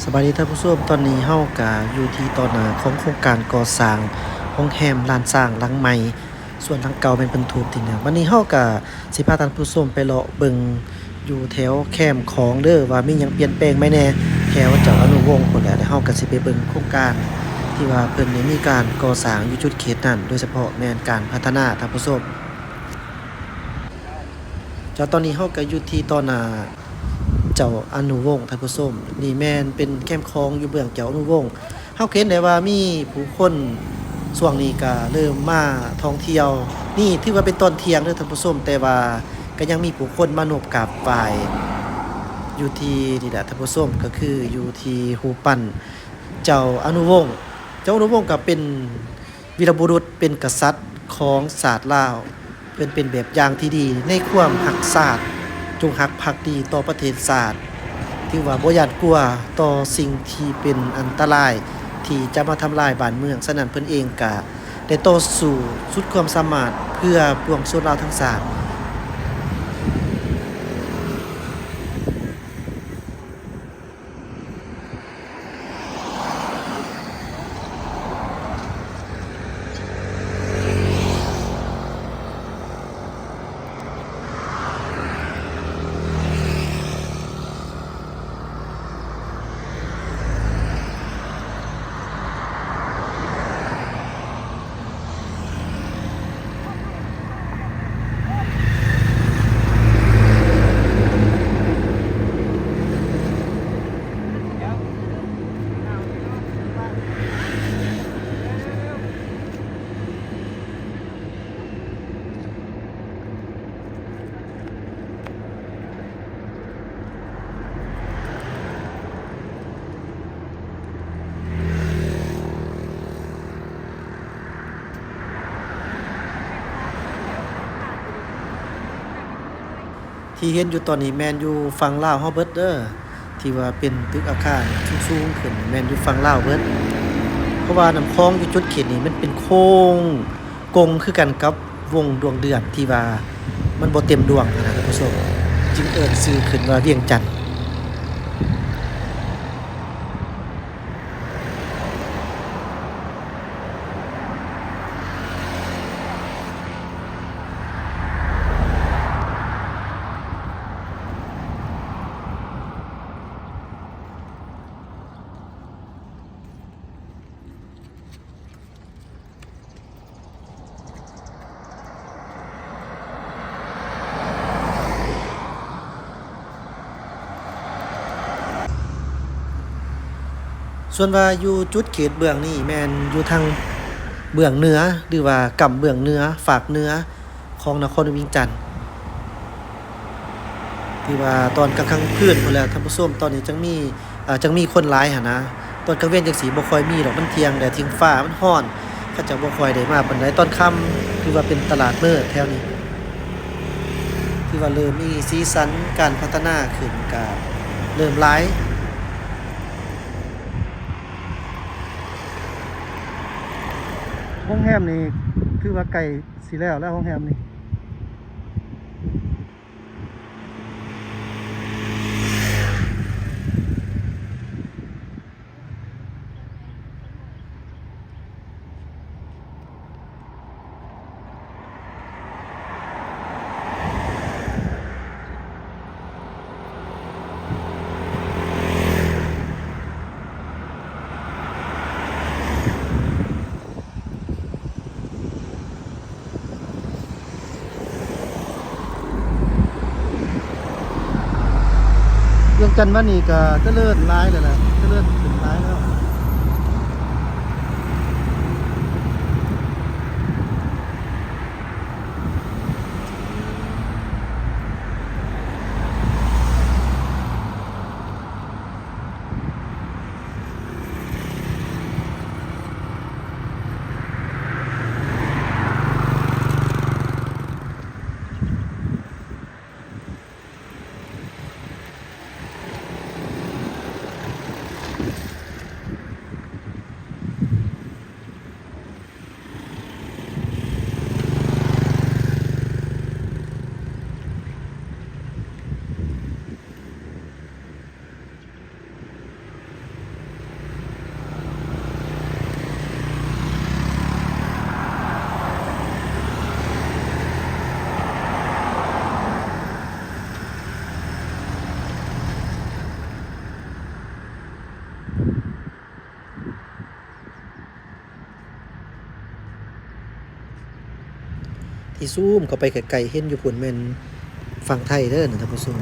ສະບາຍດີທ່ານຜູ້ຊົມ, ຕອນນີ້ເຮົາກະຢູ່ທີ່ຕໍ່ໜ້າຂອງໂຄງການກໍ່ສ້າງໂຮງແຮມລ້ານຊ້າງຫຼັງໃໝ່, ສ່ວນຫຼັງເກົ່າແມ່ນເພິ່ນທຸບຖິ້ມແລ້ວ. ບັດນີ້ເຮົາກະຊິພາທ່ານຜູ້ຊົມໄປເລາະເບິ່ງຢູ່ແຖວແຄມຂອງເດີ ວ່າມີຫຍັງປ່ຽນແປງໃໝ່ແດ່ ແຖວເຈົ້າອະນຸວົງພຸ້ນແຫຼະ. ແລ້ວເຮົາກະຊິໄປເບິ່ງໂຄງການທີ່ວ່າເພິ່ນໄດ້ມີການກໍ່ສ້າງຢູ່ຈຸດເຂດນັ້ນ, ໂດຍສະເພາະແມ່ນການພັດທະນາ, ທ່ານຜູ້ຊົມ. ເຈົ້າ, ຕອນນີ້ເຮົາກໍຢູ່ທີ່ຕໍ່ໜ້າເຈົ້າອະນຸວົງ, ທ່ານຜູ້ຊົມ. ນີ້ແມ່ນເປັນແຄມຂອງຢູ່ເບື້ອງເຈົ້າອະນຸວົງ. ເຮົາກໍເຫັນໄດ້ວ່າມີຜູ້ຄົນຊ່ວງນີ້ກໍເລີ່ມມາທ່ອງທ່ຽວ. ນີ້ຖືວ່າເປັນຕອນທ່ຽງເດີທ່ານຜູ້ຊົມ, ແຕ່ວ່າກໍຍັງມີຜູ້ຄົນມານົບກາບໄຫວ້ຢູ່ທີ່ນີ້ແຫຼະທ່ານຜູ້ຊົມ, ກໍຄືຢູ່ທີ່ຮູບປັ້ນເຈົ້າອະນຸວົງ. ເຈົ້າອະນຸວົງກໍເປັນ ວີລະບຸລຸດ ເປັນກະສັດຂອງຊາດລາວ, ເພິ່ນເປັນແບບຢ່າງທີ່ດີໃນຄວາມຮັກຊາດ, ຈົງຮັກພັກດີຕໍ່ປະເທດຊາດ, ຖືວ່າບໍ່ຢ້ານກົວຕໍ່ສິ່ງທີ່ເປັນອັນຕະລາຍທີ່ຈະມາທຳລາຍບ້ານເມືອງ. ສະນັ້ນເພິ່ນເອງກະໄດ້ຕໍ່ສູ້ສຸດຄວາມສາມາດເພື່ອປວງຊົນລາວທັງຊາດ. ທີ່ເຫັນຢູ່ຕອນນີ້ແມ່ນຢູ່ຝັ່ງລາວເຮົາເບິດເດີ, ທີ່ວ່າເປັນຕຶກອາຄານສູງໆຂຶ້ນ ແມ່ນຢູ່ຝັ່ງລາວເບິດ. ເພາະວ່ານ້ຳຂອງຢູ່ຈຸດເຂດນີ້ມັນເປັນໂຄ້ງກົງຄືກັນກັບວົງດວງເດືອນ ທີ່ວ່າມັນບໍ່ເຕັມດວງຫັ້ນນະທ່ານຜູ້ຊົມ, ຈຶ່ງເອີ້ນຊື່ຂຶ້ນວ່າວຽງຈັນ. ສ່ວນວ່າຢູ່ຈຸດເຂດເບື້ອງນີ້ແມ່ນຢູ່ທາງເບື້ອງເໜືອ ຫຼືວ່າກ້ຳເບື້ອງເໜືອ ຟາກເໜືອຂອງນະຄອນວຽງຈັນ ທີ່ວ່າຕອນກາງຄືນພຸ້ນແຫຼະທ່ານຜູ້ຊົມ, ຕອນນີ້ຈັ່ງມີ ອ່າ ຈັ່ງມີຄົນຫຼາຍຫັ້ນນະ. ຕອນກາງເວັນຈັ່ງຊີ້ບໍ່ຄ່ອຍມີດອກ, ມັນທ່ຽງແດດທ່ຽງຟ້າ ມັນຮ້ອນ, ເຂົາເຈົ້າບໍ່ຄ່ອຍໄດ້ມາປານໃດ. ຕອນຄ່ຳຖືວ່າເປັນຕະຫຼາດມື້ແຖວນີ້ ຖືວ່າເລີ່ມມີສີສັນການພັດທະນາຂຶ້ນ, ກະເລີ່ມຫຼາຍ. ໂຮງແຮມນີ້ຖືວ່າໃກ້ຊິແລ້ວແລ້ວ ໂຮງແຮມນີ້. ວຽງຈັນວັນນີ້ກໍຈະເລີນຫຼາຍແລ້ວລະ ຈະເລີນຂຶ້ນຫຼາຍແລ້ວ. ເ ທີ່ຊູມເຂົ້າໄປໃກ້ໆ ເຫັນຢູ່ພຸ້ນແມ່ນຝັ່ງໄທເດີທ່ານຜູ້ຊົມ.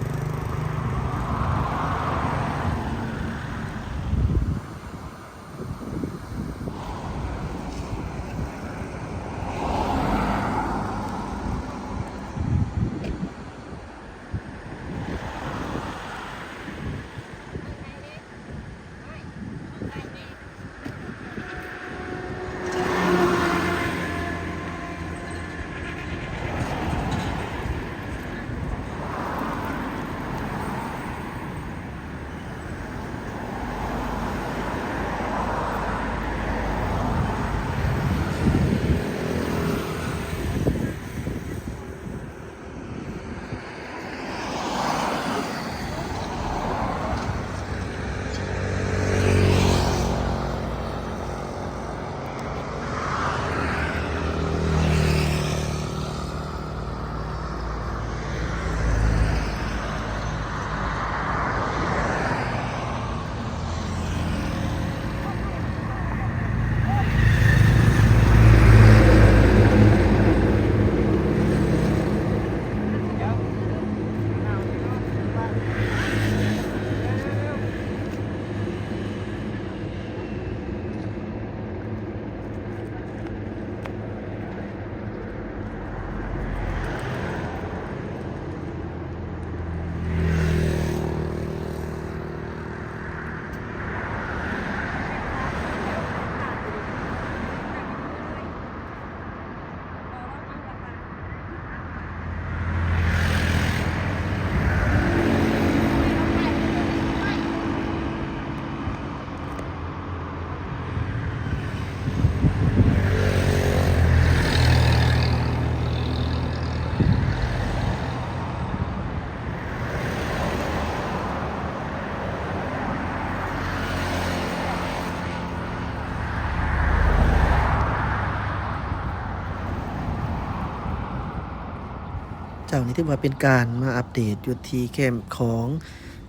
ເຈົ້າ ນີ້ຖືວ່າເປັນການມາອັບເດດຢູ່ທີ່ແຄມຂອງ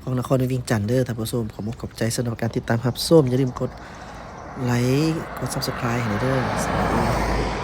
ຂອງນະຄອນຫຼວງວຽງຈັນເດີທ່ານຜູ້ຊົມ. ຂອບອົກຂອບໃຈສຳລັບການຕິດຕາມຮັບຊົມ. ຢ່າລືມກົດໄລ ກົດ Subscribe ໃຫ້ແດ່ເດີ. ສະບາຍດີ.